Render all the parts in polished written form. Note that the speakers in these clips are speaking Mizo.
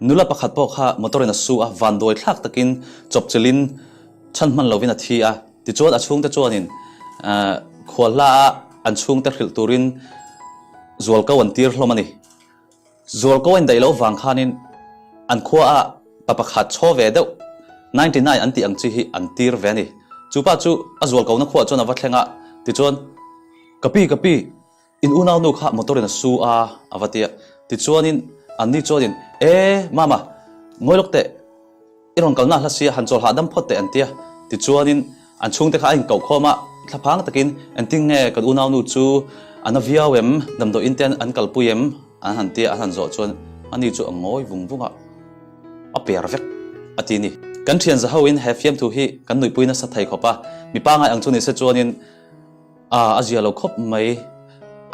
Nula pakhat pawh kha motor in a su a, vanduai thlak takin chawpchilhin chhan hman lovin a thi a. Tichuan a chhungte chuanin khualhla a an chhungte hrilh turin zualko an tir hlawm a ni. Zualko a indaih loh vang khanin an khua a pa pakhat chhaw ve deuh 99 an tih ang chi hi an tir ve a ni. Chu pa chu a zualkona khuaah chuan a va thleng a, tichuan, Ka pi, ka pi, in unaunu kha motor in a su a, a va ti a. Tichuanin anni chuanin, E, mama, ngawi lawk teh, I rawn kalna hla sia han chawl hahdam phawt teh an ti a. Tichuanin an chhungte kha a inkoh khawm a, thlaphang takin engtin nge kan unaunu chu a na viau em, damdawiin te an kalpui em an han ti a, an han zawh chuan ani chu a ngawi vung vung a, a per vek a ti ni. Kan thian za hoin he fiamthu hi kan nuihpui nasa thei khawp a, mi pangai ang chu nise chuanin a a zia lo khawp mai,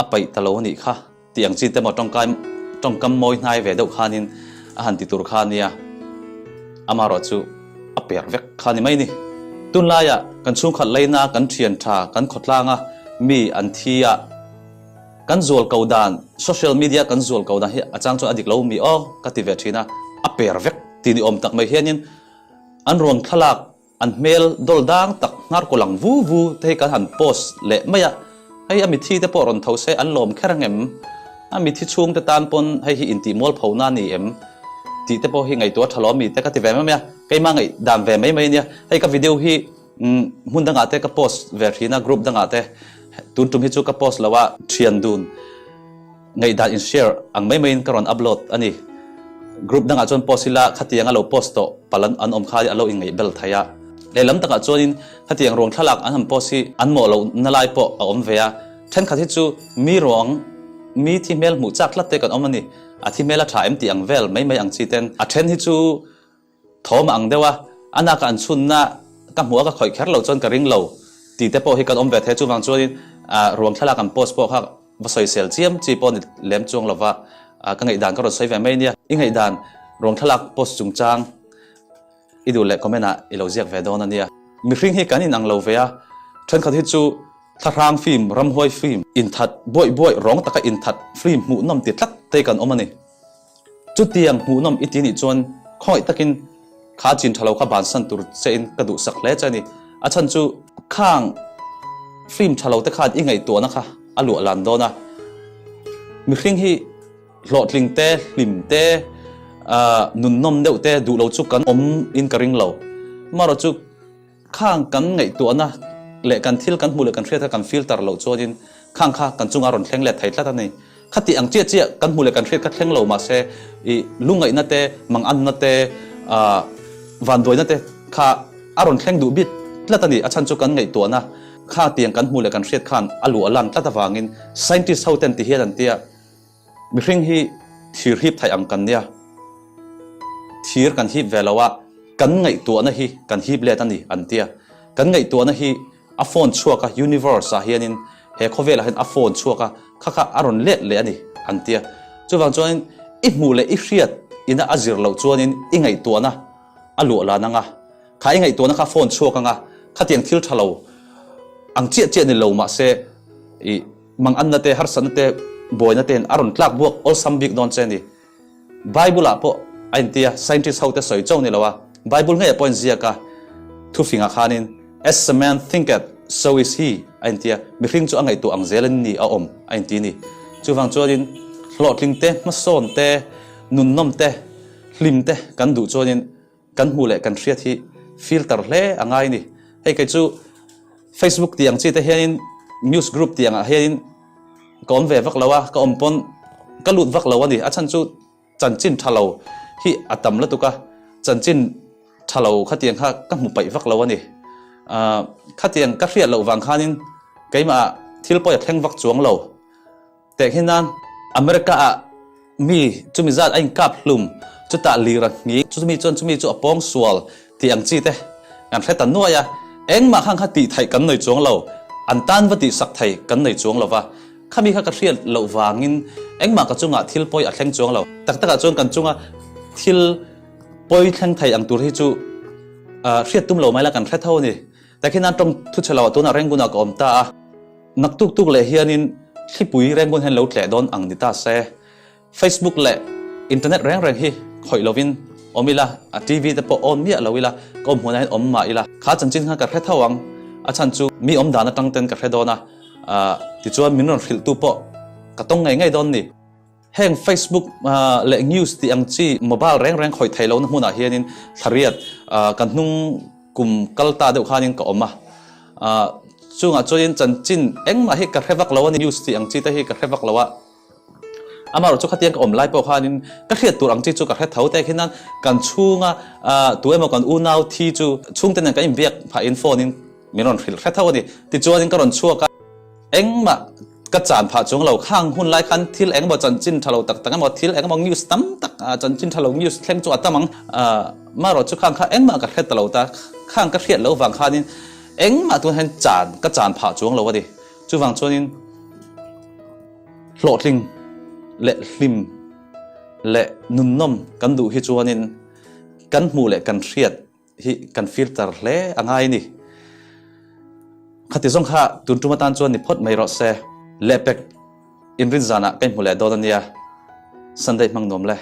a paih ta lo a nih kha. Tih ang chi te maw tawngkai tawngkam mawi hnai ve deuh khanin a han ti tur kha nia, amaherawh chu a per vek kha ni mai ni. Tunlaiah kan chhungkhat leina kan thian tha kan khawtlanga mi an thi a, kan zual ko dan social media kan zual ko dan hi a chang chuan a dik lo mi aw ka ti ve thin a, a per vek ti ni awm tak mai hianin an ruang thlalak An hmel dawl dang tak hnar kaw lang vu vu te hi kan han post leh mai a, hei a mithi te pawh rawn tho se an lawm kher ang em? A mithi chhung te tan pawn hei hi intih mualpho na ni em? Tih te pawh hi ngaihtuah tha lo mi te ka ti ve mai mai a, keimah ngaih dan ve mai mai ania. Hei ka video hi hmun dangah te ka post ve thin a, group dangah te tun tum hi chu ka post lo a, thian dun. Ngaihdan in share ang mai maiin ka rawn upload a ni. Group dangah chuan post ila khatiang a lo post tawh palh an awm kha a lo inngaih bel thei a. Lehlam takah chuanin khatiang ruang thlalak an han post hi an mawh loh na lai pawh a awm ve a. Thenkhat hi chu mi ruang mi thi hmel hmuh chak tlat te kan awm a ni. A thi hmel a tha em tih ang vel mai mai ang chi ten. A then hi chu Thawm a ang deuh a, a naka an chhunna ka hmuh a ka khawih kher loh chuan ka ring lo tih te pawh hi kan awm ve thei a, chuvang chuanin ruang thlalak an post pawh kha va sawisel chiam chi pawh ni lem chuang lova ka ngaihdan ka rawn sawi ve mai nia. I ngaihdan ruang thlalak post chungchang i duh leh comment ah i lo ziak ve dawn a nia. Mihring hi kan inang lo ve a, thenkhat hi chu thlahrang film, ramhuai film, inthat buaih buaih rawng taka inthat film hmuhnawm ti tlat te kan awm a ni. Chutiang hmuhnawm i ti nih chuan khawngaih takin kha chin tha lo kha bansan tur che in ka duhsak hle che a ni. A chhan chu khang film tha lo te khan i ngaihtuahna kha a luah lan dawn a. Mihring hi hlawhtling te, hlim te, nunnawm deuh te duh lo chu kan awm in ka ring lo. Amaherawhchu chu Khang kan ngaihtuahna leh kan thil kan hmuh leh kan hriat kha kan filter loh chuanin khang kha kan chunga rawn thleng let thei tlat a ni. Khati ang chiah chiah kan hmuh leh kan hriat kha thleng lo mahse i lungngaihna te, manganna te, vanduaina te kha a rawn thleng duh bik tlat a ni. A chhan chu kan ngaihtuahna kha tiang kan hmuh leh kan hriat khan a luah lan tlat avangin scientist ho ten ti hian an tia. Mihring hi thir hip theih ang kan nia, thir kan hip ve lo a, kan ngaihtuahna hi kan hip let a ni an tia. Kan ngaihtuahna hi a phone chhuak a, universe ah hianin he khawvelah hian a phone chhuak a, kha kha a rawn let leh a ni an tia. Chuvang chuanin i hmuh leh i hriat ina a zir loh chuanin i ngaihtuahna a luah lan ang a, kha i ngaihtuahna kha phone chhuak ang a, khatiang thil tha lo ang chiah chiah ni lo mahse i Manganna te, harsatna te, buaina tein a rawn tlak buak awlsam bik dawn che a ni. Bible ah pawh a inti a, scientist ho te sawi chauh ni lo a, Bible ngeiah pawh a inziak a, thufingah khanin, As a man thinketh, so is he, a inti a, mihring chu a ngaihtuah ang zel in ni a awm, a inti a ni. Chuvang chuanin hlawhtling te, hmasawn te, nunnawm te, hlim te kan duh chuanin kan hmuh leh kan hriat hi filter hle a ngai a ni. Hei kei chu Facebook tih ang chi te hianin news group tih angah hianin ka awm ve vak lo a, ka awm pawn ka lut vak lo a ni. A chhan chu chanchin tha lo hi a tam lutuk a, chanchin tha lo khatiang kha ka hmu paih vak lo a ni. Khatiang ka hriat loh vang khanin keimah thil pawi a thleng vak chuang lo. Teh hi nan America ah mi chumi zat a inkap hlum, chutah lir a hni, chumi chuan chumi chu a pawng sual tih ang chi te kan hre ta nuai a, engmah khan kha tih theih kan nei chuang lo, an tan va tih sak thei kan nei chuang lo va, khami kha ka hriat loh vangin engmah ka chungah thil pawi a thleng chuang lo. Tak takah chuan kan chunga thil pawi thleng thei ang tur hi chu hriat tum lo mai la kan hre tho a ni. Teh khi nan tawng thu chhe lo ah tunah Rangoon ah ka awm ta a. Naktuk tuk leh hianin thlipui Rangoon hian lo tleh dawn ang ni ta se. Facebook leh Internet reng reng hi khawih lovin awm ila, a TV te pawh on miah lo ila, ka awm hmunah hian awm mah ila. Kha chanchin khan ka hre tho ang, a chhan chu mi awm dan atang ten ka hre dawn a, tichuan min rawn hrilhtu pawh ka tawng ngei ngei dawn ni. Heng Facebook leh news tih ang chi mobile reng reng khawih theih lohna hmunah hianin thlariat kan hnung kum kal ta deuh khanin ka awm a. Chungah chuanin chanchin engmah hi ka hre vak lo a ni, news tih ang chi te hi ka hre vak lo a. Amaherawh chu khatiang ka awm lai pawh khanin ka hriat tur ang chi chu ka hre tho te khian kan chhunga tu emaw kan unau thi chu chhungte nen kan inbiak phahin phone in min rawn hrilh hre tho a ni. Tichuanin ka rawn chhuak a. Engmah ka chan phah chuang lo, khang hun lai khan thil engemaw chanchin tha lo tak tak emaw thil engemaw news tam tak chanchin tha lo news thleng chu a tam ang. Marawh chu khang kha engmah ka hre ta lo ta, khang ka hriat lo vang khanin engmah tunah hian chan ka chan phah chuang lo a ni. Chuvang chuanin hlawhtling leh hlim leh nunnawm kan duh hi chuanin kan hmuh leh kan hriat hi kan filter hle a ngai ni. Khati zawng kha tun tum atan chuan ni phawt mai rawh se. Lehpek inrin zanah ka inhmu leh dawn a nia. Sunday hmang nuam le.